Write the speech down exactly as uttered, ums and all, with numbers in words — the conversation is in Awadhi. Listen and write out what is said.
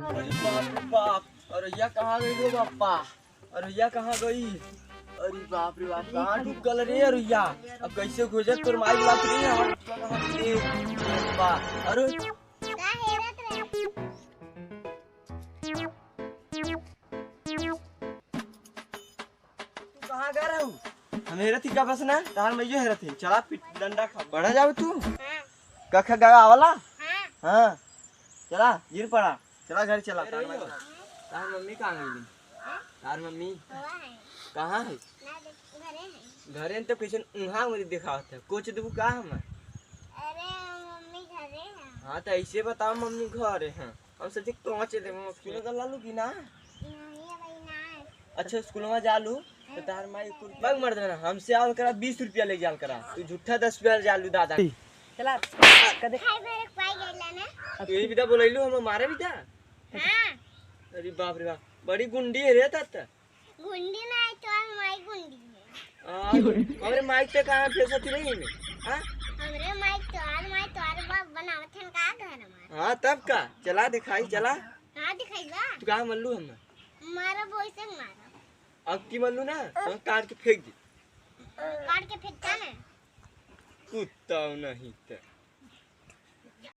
अरे बाप रे बाप, अरुइया कहाँ गई रे बापा? अरुइया कहाँ गई? अरे बाप रे बाप, कहाँ ढुकल रे अरुइया? अब कैसे खोजे तोर माई बुलात रही है, हमारे कहाँ गई? अरे बाप, अरे का हेरत रहे? तू कहाँ गए रहू? हम हेरत ही का बस ना, तार मैं यो हेरत ही। चला पिट डंडा खा। पढ़ा जाओ तू? हाँ। क ख ग घ वाला? हाँ। हाँ। चला, गिर पड़ा। चला घर चला, ए तार रही मैं हो। तार मम्मी कहाँ गई? हाँ? तार मम्मी? वहाँ है। कहाँ है? ना देख, घरे है। घरे न तो कैसे उहाँ मुझे दिखावत है। कुछ देबू का हम? अरे, मम्मी घरे है। हाँ, तो ऐसे बताओ मम्मी घरे हैं। हम सोचे कौन चले, हम स्कूल का लालू की ना? नहीं, अबे ना। अच्छा, स्कूल में जालू, तो तार माई कुल बग मर देना। हमसे आल करा, बीस रुपया ले जाल करा। तू झूठा दस रुपया जालू दादा। चला, कदे खाए मेरे पाई गेला ना। तू ये विदा बोलैलू, हम मारे विदा? हाँ। अरे बाप रे बाप, बड़ी गुंडी है रे तात। गुंडी ना है, तोर माई गुंडी है। आ, हमरे माई पे कहाँ फेंसत रही में? हाँ? हमरे माई, तोर माई, तोर बाप बनावत हन का घर में? हाँ, तब का? चला दिखाई, चला। कहाँ दिखाई बा? तू कहाँ मल्लू हम? मारा बोई से मारा। अब की मल्लू ना, हम काट के फेंक दी। काट के फेंकता ना। कुत्ता नहीं तो।